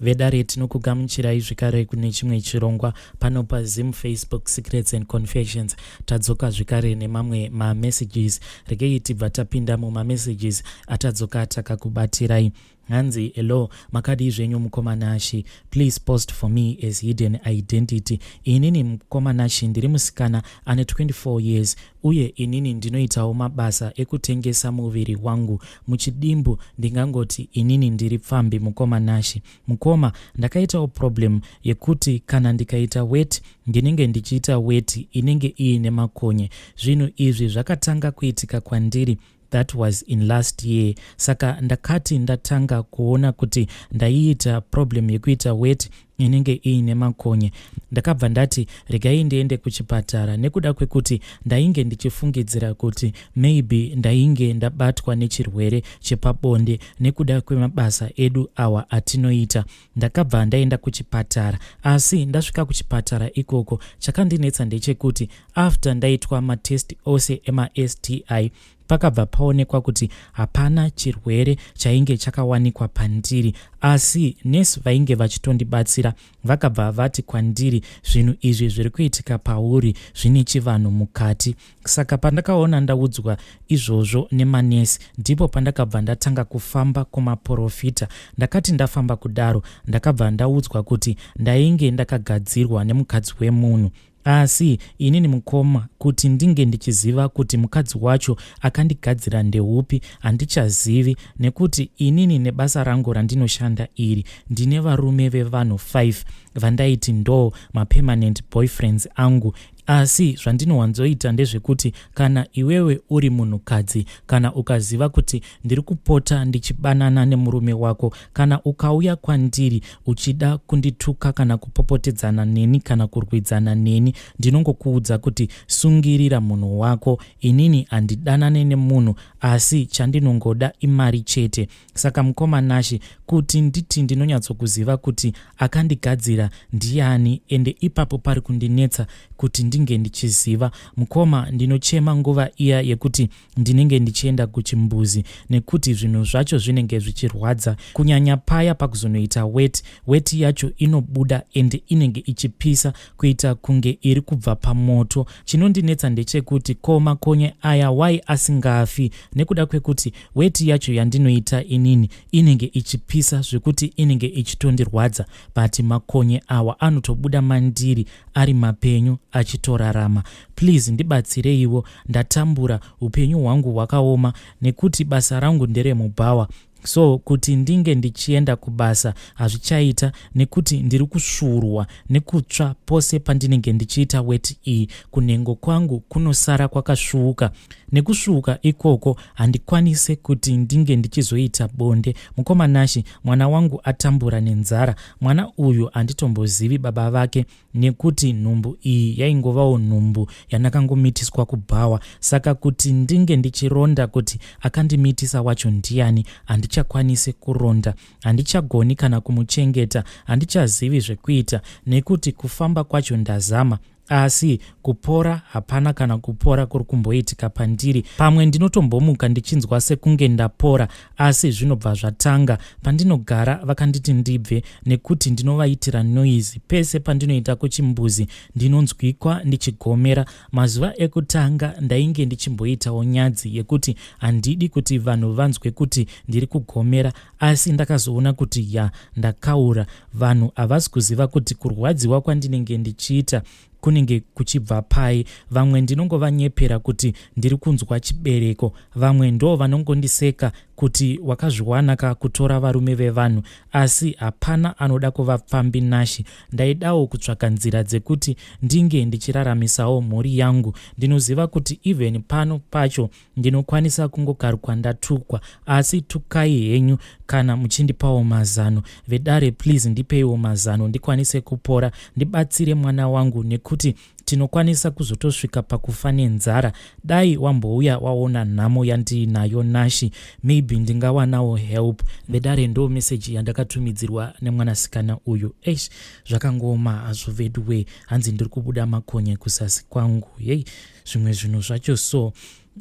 Vedare, tinokugamuchirai zvekare kune chimwe chirongwa pano paZim Facebook Secrets and Confessions. Tadzoka zvekare nemamwe mamessages. Regei tibva tapinda mumamessages atadzoka takakubatirai. Hanzi, "Hello, makadii zvenyu mukoma Nashi? Please post for me as hidden identity. Inini mukoma Nashi ndiri musikana ane 24 years, uye inini ndinoitawo mabasa ekutengesa muviri wangu. Muchidimbu ndingangoti inini ndiri pfambi, mukoma Nashi. Mukoma, ndakaitawo problem yekuti kana ndikaita weti, ndinenge ndichiita weti inenge iine makonye. Zvinhu izvi zvakatanga kuitika kwandiri, that was in last year. Saka ndakati ndatanga kuona kuti ndaiita problem yekuita weti inenge iine makonye, ndakabva ndati regai ndiende kuchipatara, nekuda kwekuti ndainge ndichifungidzira kuti maybe ndainge ndabatwa nechirwere chepabonde nekuda kwemabasa edu awa atinoita. Ndakabva ndaenda kuchipatara, asi ndasvika kuchipatara ikoko, chakandinetsa ndechekuti after ndaitwa matest ose emaSTI, pakabva paonekwa kuti hapana chirwere chainge chakawanikwa pandiri. Asi nesi vainge vachitondibatsira vakabva vati kwandiri, zvinhu izvi zviri kuitika pauri zvine chivanhu mukati. Saka pandakaona ndaudzwa izvozvo nemanesi, ndipo pandakabva ndatanga kufamba kumaprofita. Ndakati ndafamba kudaro, ndakabva ndaudzwa kuti ndainge ndakagadzirwa nemukadzi wemunhu. Asi inini mukoma, kuti ndinge ndichiziva kuti mukadzi wacho akandigadzira ndeupi, handichazivi, nekuti inini nebasa rangu randinoshanda iri, ndine varume vevanhu 5 vandaiti ndo mapermanent boyfriends angu. Asi zvandinowanzoita ndezvekuti kana iwewe uri munhukadzi, kana ukaziva kuti ndiri kupota ndichibanana nemurume wako, kana ukauya kwandiri uchida kundituka kana kupopotedzana neni kana kurwidzana neni, ndinongokuudza kuti sungirira munhu wako. Inini handidanane nemunhu, asi chandinongoda imari chete. Saka mukoma Nashi, kuti nditi ndinonyatsokuziva kuti akandigadzira ndiani, ende ipapo pari kundinetsa kuti ndinge ndichiziva. Mukoma, ndinochema nguva iya yekuti ndinenge ndichienda kuchimbuzi, nekuti zvinhu zvacho zvinenge zvichirwadza, kunyanya paya pakuzonoita weti. Weti yacho inobuda ende inenge ichipisa kuita kunge iri kubva pamoto. Chinondinetsa ndechekuti ko makonye aya wai asingafi, nekuda kwekuti weti yacho yandinoita inini inenge ichipisa zvekuti inenge ichitondirwadza, but makonye awa anotobuda mandiri ari mapenyu achitorarama. Please ndibatsireiwo, ndatambura, upenyu hwangu hwakaoma, nekuti basa rangu nderemubhawa. So kuti ndinge ndichienda kubasa hazvichaita, nekuti ndiri kusvuurwa nekutsva pose pandinenge ndichiita weti iyi. Kunhengo kwangu kunosara kwakasvuuka. Nekusvuuka ikoko handikwanise kuti ndinge ndichizoita bonde. Mukoma Nashi, mwana wangu atambura nenzara. Mwana uyu handitombozivi baba vake, nekuti nhumbu iyi yaingovawo nhumbu yandakangomitiswa kubhawa. Saka kuti ndinge ndichironda kuti akandimitisa wacho ndiani, handichakwanisi kuronda. Handichagoni kana kumuchengeta. Handichazivi zvekuita, nekuti kufamba kwacho ndazama, asi kupora hapana kana kupora kuri kumboitika pandiri. Pamwe ndinotombomuka ndichinzwa sekunge ndapora, asi zvinobva zvatanga. Pandinogara vakanditi ndibve nekuti ndinovaitira noise. Pese pandinoita kuchimbuzi ndinonzwikwa ndichigomera. Mazuva ekutanga ndainge ndichimboitawo nyadzi yekuti handidi kuti vanhu vanzwe kuti ndiri kugomera, asi ndakazoona kuti ya, ndakaura. Vanhu havasi kuziva kuti kurwadziwa kwandinenge ndichiita kunenge kuchibva pai. Vamwe ndinongovanyepera kuti ndiri kunzwa chibereko. Vamwe ndo vanongondiseka kuti wakazviwana ka kutora varume vevanhu, asi hapana anoda kuva pfambi, Nashi. Ndaidawo kutsvaka nzira dzekuti ndinge ndichiraramisawo mhuri yangu. Ndinoziva kuti even pano pacho ndinokwanisa kungogarukwa ndatukwa, asi tukai henyu kana muchindipawo mazano. Vedare, please ndipeiwo mazano ndikwanise kupora, ndibatsire mwana wangu, nekuti tinokwanisa kuzotosvika pakufa nenzara. Dai wambouya waona nhamo yandiinayo, Nashi, maybe ndingawanawo help." Vedare, ndo meseji yandakatumidzirwa nemwanasikana uyu. Eish, zvakangooma hazvo veduwe. Hanzi ndiri kubuda makonye kusasi kwangu. Yei, zvimwe zvinhu zvacho so.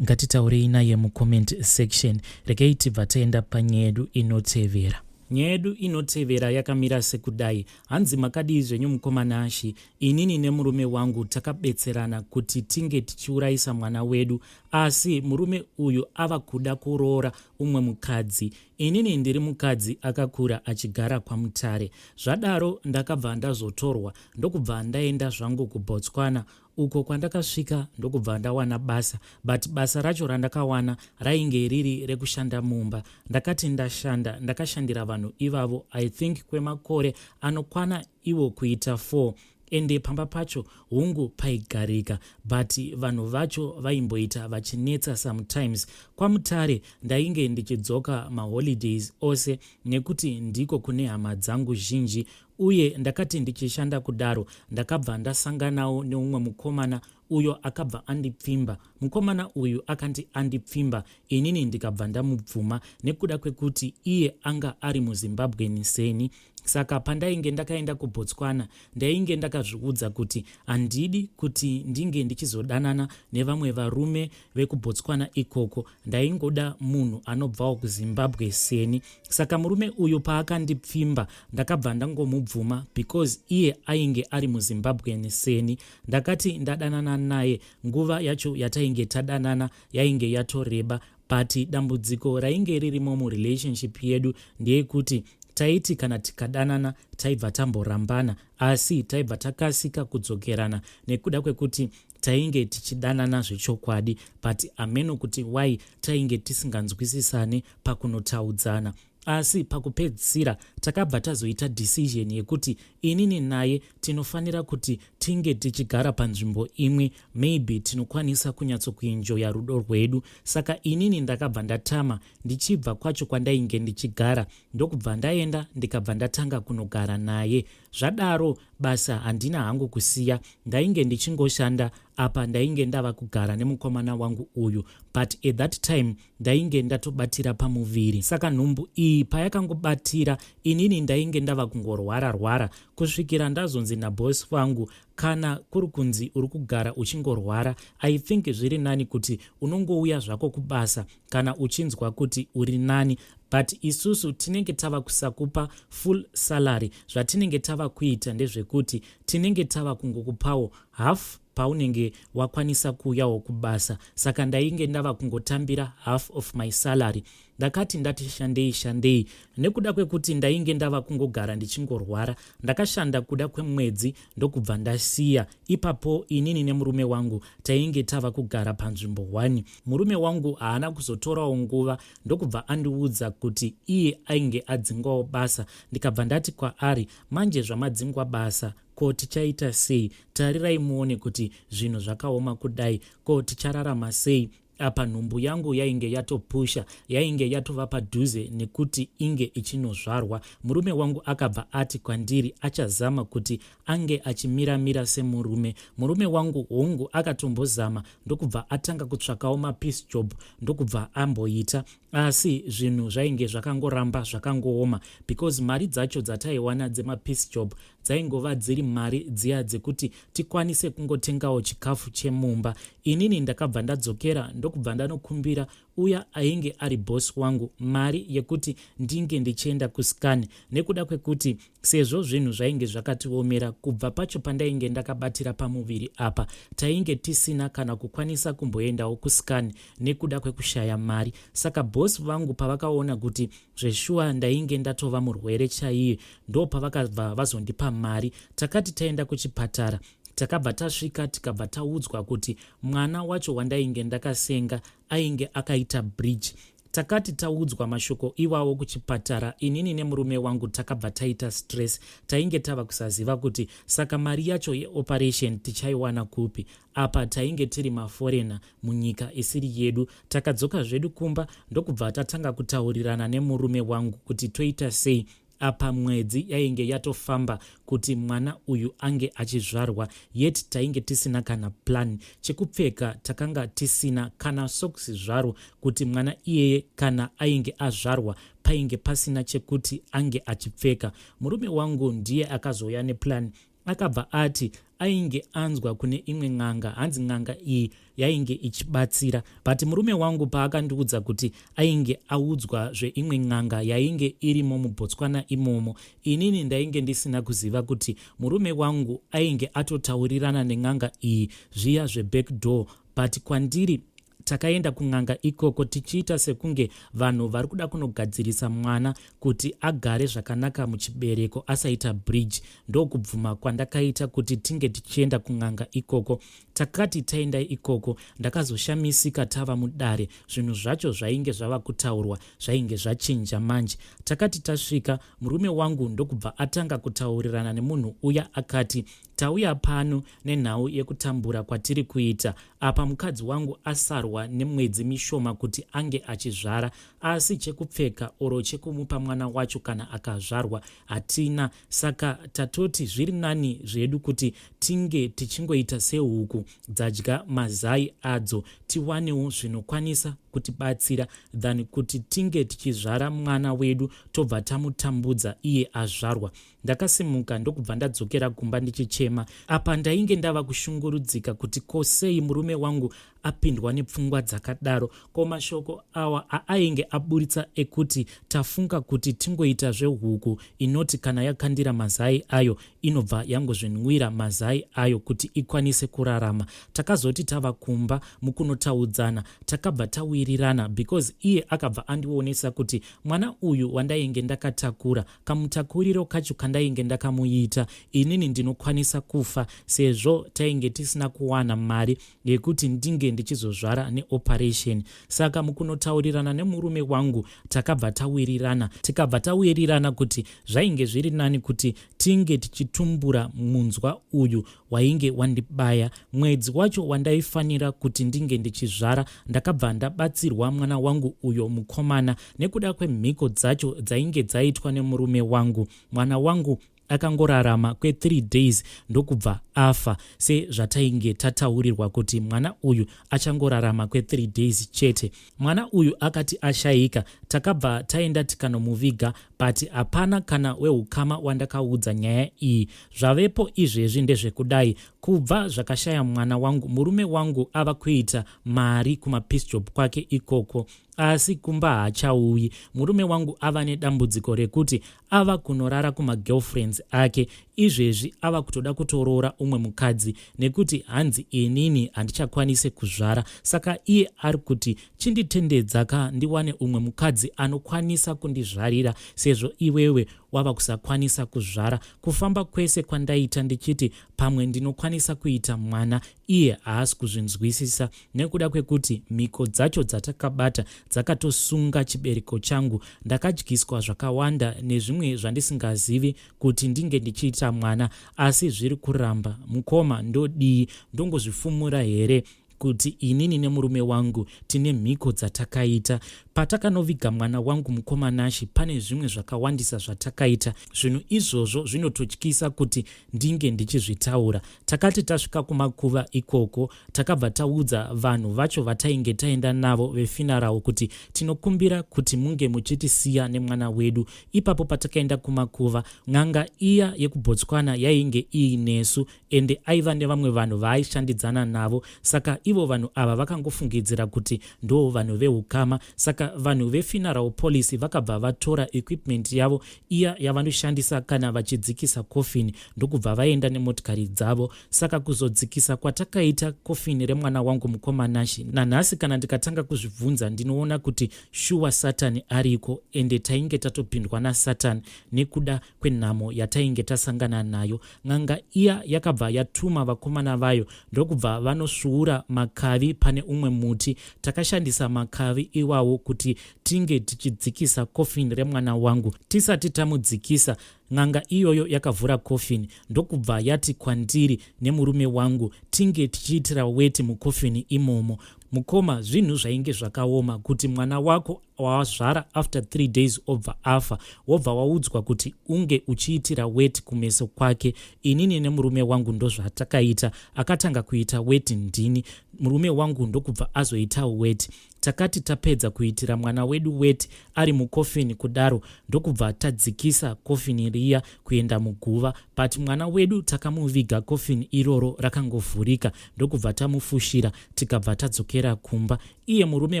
Ngatitaurei naye mucomment section. Regei tibva taenda panyaya yedu inotevera. Nyaya yedu inotevera yakamira sekudai. Hanzi makadii zvenyu mukoma Nashi, inini nemurume wangu takabetserana kuti tinge tichiurayisa mwana wedu asi murume uyu ava kuda kuroora umwe mukadzi. Inini ndiri mukadzi akakura achigara kwaMutare. Zvadaro ndakabva ndazotorwa ndokubva ndaenda zvangu kuBotswana uko kwandakasvika ndokubva ndawana basa but basa racho randakawana rainge riri rekushanda mumba. Ndakati ndashanda ndakashandira vanhu ivavo I think kwemakore anokwana iwo kuita 4 ende pamba pacho hungu paigarika but vanhu vacho vaimboita vachinetsa sometimes. KwaMutare ndainge ndichidzoka maholidays ose nekuti ndiko kune hama dzangu zhinji uye ndakati ndichishanda kudaro ndakabva ndasanganawo neumwe mukomana uyo akabva andipfimba. Mukomana uyu akandi andipfimba inini ndikabva ndamubvuma nekuda kwekuti iye anga ari muZimbabwean seni. Saka pandainge ndakaenda kuBotswana ndainge ndakazviudza kuti handidi kuti ndinge ndichizodanana nevamwe varume vekuBotswana ikoko. Ndaingoda munhu anobvawo kuZimbabwe seni. Saka murume uyu paakandipfimba ndakabva ndangomubvuma because iye ainge ari muZimbabwean seni. Ndakati ndadanana naye nguva yacho yatainge tadanana yainge yatoreba but dambudziko rainge ririmo murelationship yedu ndeyekuti taiti kana tikadanana taibva tamborambana asi taibva takasika kudzokerana nekuda kwekuti tainge tichidanana zvechokwadi but hameno kuti why tainge tisinganzwisisane pakunotaudzana. Asi pakupedzisira takabva tazoita decision yekuti inini naye tinofanira kuti tinge tichigara panzvimbo imwe, maybe tinokwanisa kunyatsokuenjoya rudo rwedu. Saka inini ndakabva ndatama ndichibva kwacho kwandainge ndichigara ndokubva ndaenda ndikabva ndatanga kunogara naye. Zvadaro basa handina hangu kusiya, ndainge ndichingoshanda. Apa ndainge ndava kugara nemukomana wangu uyu but at that time ndainge ndatobatira pamuviri. Saka nhumbu iyi payakangobatira inini ndainge ndava kungorwara rwara kusvikira ndazonzi nabhosi vangu, kana kuri kunzi uri kugara uchingorwara, I think zviri nani kuti unongouya zvako kubasa kana uchinzwa kuti uri nani, but isusu tinenge tava kusakupa full salary. Zvatinenge tava kuita ndezvekuti tinenge tava kungokupawo half paunenge wakwanisa kuuyawo kubasa. Saka ndainge ndava kungotambira half of my salary. Ndakati ndati shandei shandei, nekuda kwekuti ndainge ndava kungogara ndichingorwara, ndakashanda kuda kwemwedzi ndokubva ndasiya. Ipapo inini nemurume wangu tainge tava kugara panzvimbo 1. Murume wangu haana kuzotorawo nguva ndokubva andiudza kuti iye ainge adzingwawo basa. Ndikabva ndati kwaari, manje zvamadzingwa basa ko tichaita sei? Tarirai muone kuti zvinhu zvakaoma kudai, ko tichararama sei? Apa nhumbu yangu yainge yatopusha, yainge yatova padhuze nekuti inge ichinozvarwa. Murume wangu akabva ati kwandiri achazama kuti ange achimiramira semurume. Murume wangu hongu akatombozama ndokubva atanga kutsvakawo mapiece job ndokubva amboita, asi zvinhu zvainge zvakangoramba zvakangooma because mari dzacho dzataiwana dzemapiece job dzaingova dziri mari dziya dzekuti tikwanise kungotengawo chikafu chemumba. Inini ndakabva ndadzokera ndokubva ndanokumbira uya ainge ari boss wangu mari yekuti ndinge ndichienda kuscan, nekuda kwekuti sezvo zvinhu zvainge zvakatiomera kubva pacho pandainge ndakabatira pamuviri apa, tainge tisina kana kukwanisa kumboendawo kuscan nekuda kwekushaya mari. Saka boss vangu pavakaona kuti zveshuwa ndainge ndatova murwere chaiye, ndo pavakabva vazondipa mari. Takati taenda kuchipatara, takabva tasvika tikabva taudzwa kuti mwana wacho wandainge ndakasenga ainge akaita breech. Takati taudzwa mashoko iwawo kuchipatara, inini nemurume wangu takabva taita stress. Tainge tava kusaziva kuti saka mari yacho yeoperation tichaiwana kupi. Apa tainge tiri maforeigner munyika isiri yedu. Takadzoka zvedu kumba ndokubva tatanga kutaurirana nemurume wangu kuti toita sei. Apa mwedzi yainge yatofamba kuti mwana uyu ange achizvarwa, yet tainge tisina kana plan. Chekupfeka takanga tisina, kana socks zvaro, kuti mwana iyeye kana ainge azvarwa painge pasina chekuti ange achipfeka. Murume wangu ndiye akazouya neplan. Akabva ati ainge anzwa kune imwe n'anga, hanzi n'anga iyi yainge ichibatsira. But murume wangu paakandiudza kuti ainge audzwa zveimwe n'anga yainge irimo muBotswana imomo, inini ndainge ndisina kuziva kuti murume wangu ainge atotaurirana nen'anga iyi zviya zvebackdoor. But kwandiri, takaenda kun'anga ikoko tichiita sekunge vanhu vari kuda kunogadzirisa mwana kuti agare zvakanaka muchibereko, asaita bridge. Ndokubvuma kwandakaita kuti tinge tichienda kun'anga ikoko. Takati taenda ikoko, ndakazoshamisika tava mudare, zvinhu zvacho zvainge zvava kutaurwa zvainge zvachinja manje. Takati tasvika, murume wangu ndokubva atanga kutaurirana nemunhu uya. Akati, "Tauya pano nenhau yekutambura kwatiri kuita apa. Mukadzi wangu asarwa nemwedzi mishoma kuti ange achizvara, asi chekupfeka oro chekumupa mwana wacho kana akazvarwa hatina. Saka tatoti zviri nani zvedu kuti tinge tichingoita sehuku dzadya mazai adzo, tiwanewo zvinokwanisa kutibatsira, than kuti tinge tichizvara mwana wedu tobva tamutambudza iye azvarwa." Ndakasimuka ndokubva ndadzokera kumba ndichichema. Apa ndainge ndava kushungurudzika kuti ko sei murume wangu apindwa nepfungwa dzakadaro? Ko mashoko awa aainge aburitsa ekuti tafunga kuti tingoita zvehuku inoti kana yakandira mazai ayo inobva yangozvinwira mazai ayo kuti ikwanise kurarama? Takazoti tava kumba, mukunotaudzana takabva tawirirana, because iye akabva andionesa kuti mwana uyu wandainge ndakatakura, kamutakuriro kacho kandainge ndakamuita inini, ndinokwanisa kufa sezvo tainge tisina kuwana mari yekuti ndinge ndichizozvara neoperation. Saka mukunotaurirana nemurume wangu takabva tawirirana, tikabva tawirirana kuti zvainge zviri nani kuti tinge tichitumbura munzwa uyu wainge wandibaya. Mwedzi wacho wandaifanira kuti ndinge ndichizvara, ndakabva ndabatsirwa mwana wangu uyo mukomana. Nekuda kwemhiko dzacho dzainge dzaitwa nemurume wangu, mwana wangu akangorarama kwe3 days ndokubva afa, sezvatainge tataurirwa kuti mwana uyu achangorarama kwe3 days chete. Mwana uyu akati ashayika, takabva taenda tikanomuviga, but hapana kana weukama wandakaudza nyaya iyi. Zvavepo izvezvi ndezvekudai: kubva zvakashaya mwana wangu, murume wangu ava kuita mari kumapiece job kwake ikoko, asi kumba haachauyi. Murume wangu ava nedambudziko rekuti ava kunorara kumagirlfriends ake. Izvezvi ava kutoda kutoroora umwe mukadzi nekuti hanzi inini handichakwanisi kuzvara. Saka iye ari kuti chinditendedza ka ndiwane umwe mukadzi anokwanisa kundizvarira, sezvo iwewe wava kusakwanisa kuzvara. Kufamba kwese kwandaita ndichiti pamwe ndinokwanisa kuita mwana, iye haasi kuzvinzwisisa nekuda kwekuti mhiko dzacho dzatakabata dzakatosunga chibereko changu. Ndakadyiswa zvakawanda nezvimwe zvandisingazivi kuti ndinge ndichiita mwana, asi zviri kuramba. Mukoma, ndodii? Ndongozvifumura here kuti inini nemurume wangu tine mhiko dzatakaita patakanoviga mwana wangu mukomanashi? Pane zvimwe zvakawandisa zvatakaita. Zvinhu izvozvo zvinototyisa kuti ndinge ndichizvitaura. Takati tasvika kumakuva ikoko, takabva taudza vanhu vacho vatainge taenda navo vefuneral kuti tinokumbira kuti munge muchitisiya nemwana wedu. Ipapo patakaenda kumakuva, n'anga iya yekuBotswana yainge iinesu, ende aiva nevamwe vanhu vaaishandidzana navo. Saka ivo vanhu ava vakangofungidzira kuti ndo vanhu veukama. Saka vanhu vefuneral policy vakabva vatora equipment yavo iya yavanoshandisa kana vachidzikisa kofini, ndokubva vaenda nemotikari dzavo. Saka kuzodzikisa kwatakaita kofini remwana wangu mukomanashi, nanhasi kana ndikatanga kuzvibvunza ndinoona kuti shuwa Satani ariko, ende tainge tatopindwa naSatani nekuda kwenhamo yatainge tasangana nayo. N'anga iya yakabva yatuma vakomana vayo, ndokubva vanosvuura makavi pane umwe muti. Takashandisa makavi iwawo kuti tinge tichidzikisa kofini remwana wangu. Tisati tamudzikisa, n'anga iyoyo yakavhura kofini ndokubva yati kwandiri nemurume wangu tinge tichiitira weti mukofini imomo. Mukoma, zvinhu zvainge zvakaoma kuti mwana wako wazvara after 3 days obva afa, wobva waudzwa kuti unge uchiitira weti kumeso kwake. Inini nemurume wangu ndozvatakaita. Akatanga kuita weti ndini. Murume wangu ndokubva azoita weti. Takati tapedza kuitira mwana wedu weti ari mukofini kudaro, ndokubva tadzikisa kofini riya kuenda muguva, but mwana wedu takamuviga kofini iroro rakangovhurika, ndokubva tamufushira, tikabva tadzokera kumba. Iye murume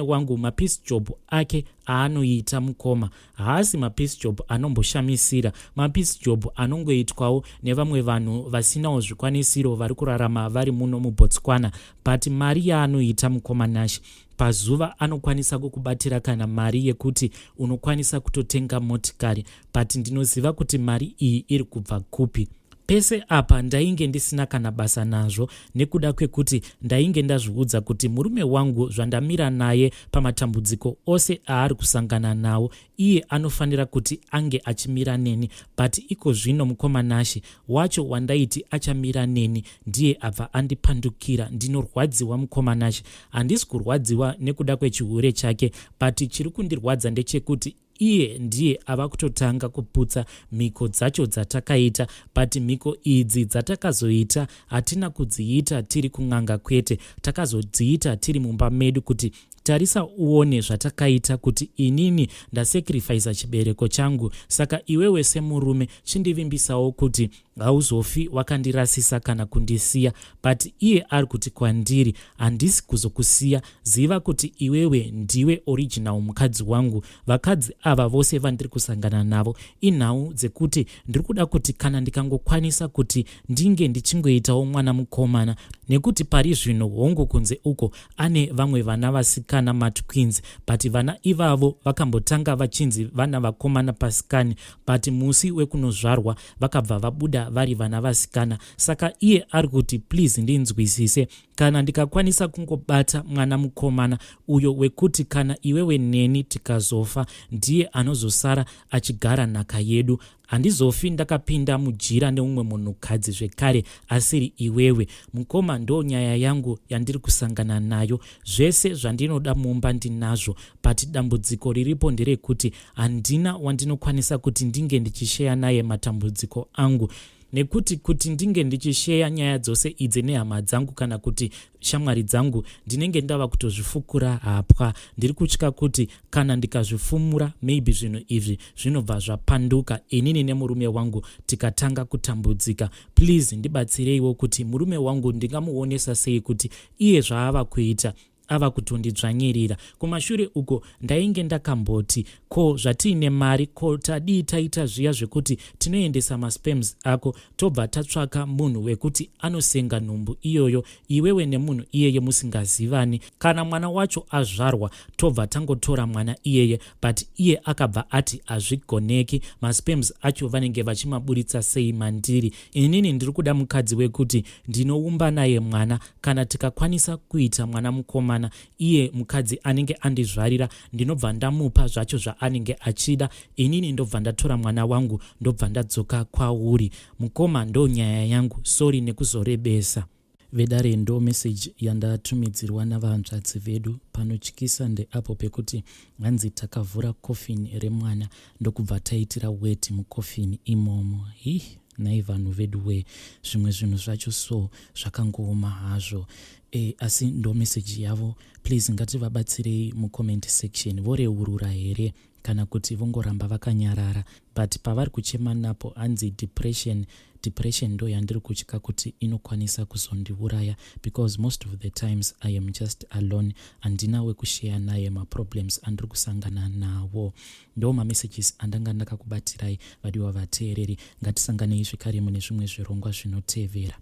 wangu, mapiece job ake aanoita, mukoma, haasi mapiece job anomboshamisira. Mapiece job anongoitwawo nevamwe vanhu vasinawo zvikwanisiro vari kurarama vari muno muBotswana, but mari yaanoita, mukoma Nashi, pazuva anokwanisa kukubatira kana mari yekuti unokwanisa kutotenga motikari, but ndinoziva kuti mari iyi iri kubva kupi. Pese apa ndainge ndisina kana basa nazvo nekuda kwekuti ndainge ndazviudza kuti murume wangu zvandamira naye pamatambudziko ose aari kusangana nawo, iye anofanira kuti ange achimira neni. But iko zvino, mukoma Nashi, wacho wandaiti achamira neni ndiye abva andipandukira. Ndinorwadziwa, mukoma Nashi. Handisi kurwadziwa nekuda kwechihure chake, but chiri kundirwadza ndechekuti iye ndiye ava kutotanga kuputsa mhiko dzacho dzatakaita. But mhiko idzi dzatakazoita hatina kudziita tiri kun'anga, kwete, takazodziita tiri mumba medu, kuti tarisa uone zvatakaita, kuti inini ndasacrifica chibereko changu, saka iwewe semurume chindivimbisawo kuti hauzofi wakandirasisa kana kundisiya. But iye ari kuti kwandiri, "Handisi kuzokusiya. Ziva kuti iwewe ndiwe original mukadzi wangu. Vakadzi ava vose vandiri kusangana navo inhau dzekuti ndiri kuda kuti kana ndikangokwanisa kuti ndinge ndichingoitawo mwana mukomana, nekuti pari zvino, hongu, kunze uko ane vamwe vana vasikana, matwins, but vana ivavo vakambotanga vachinzi vana vakomana pascan, but musi wekunozvarwa vakabva vabuda vari vana vasikana. Saka iye ari kuti, please ndinzwisise, kana ndikakwanisa kungobata mwana mukomana uyo wekuti kana iwewe neni tikazofa ndiye anozosara achigara nhaka yedu, handizofi ndakapinda mujira neumwe munhukadzi zvekare asiri iwewe." Mukoma, ndo nyaya yangu yandiri kusangana nayo. Zvese zvandinoda mumba ndinazvo, but dambudziko riripo nderekuti handina wandinokwanisa kuti ndinge ndichisheya naye matambudziko angu, nekuti kuti ndinge ndichisheya nyaya dzose idzi nehama dzangu kana kuti shamwari dzangu, ndinenge ndava kutozvifukura hapwa. Ndiri kutya kuti kana ndikazvifumura, maybe zvinhu izvi zvinobva zvapanduka, inini nemurume wangu tikatanga kutambudzika. Please ndibatsireiwo kuti murume wangu ndingamuonesa sei kuti iye zvaava kuita ava kutondidzvanyirira. Kumashure uko ndainge ndakamboti, ko zvatiine mari, ko tadii taita zviya zvekuti tinoendesa masperms ako, tobva tatsvaka munhu wekuti anosenga nhumbu iyoyo, iwewe nemunhu iyeye musingazivani? Kana mwana wacho azvarwa, tobva tangotora mwana iyeye. But iye akabva ati hazvigoneki. Masperms acho vanenge vachimaburitsa sei mandiri? Inini ndiri kuda mukadzi wekuti ndinoumba naye mwana. Kana tikakwanisa kuita mwana mukomana, iye mukadzi anenge andizvarira ndinobva ndamupa zvacho zvaanenge achida, inini ndobva ndatora mwana wangu, ndobva ndadzoka kwauri. Mukoma, ndo nyaya yangu. Sorry nekuzorebesa. Vedare, ndo meseji yandatumidzirwa navanzvadzi vedu. Panotyisa ndeapo pekuti hanzi takavhura kofini remwana, ndokubva taitira weti mukofini imomo. Hi, nhai vanhu vedu we, zvimwe zvinhu zvacho so zvakangooma hazvo. Asi ndo meseji yavo. Please ngativabatsirei mucomment section. Voreurura here kana kuti vongoramba vakanyarara? But pavari kuchema napo, hanzi depression. Depression ndo yandiri kutya kuti inokwanisa kuzondiuraya, because most of the times I am just alone, handina wekusheya naye maproblems andiri kusangana nawo. Ndo mamessages andanga ndakakubatirai, vadiwa vateereri. Ngatisanganei zvekare mune zvimwe zvirongwa zvinotevera.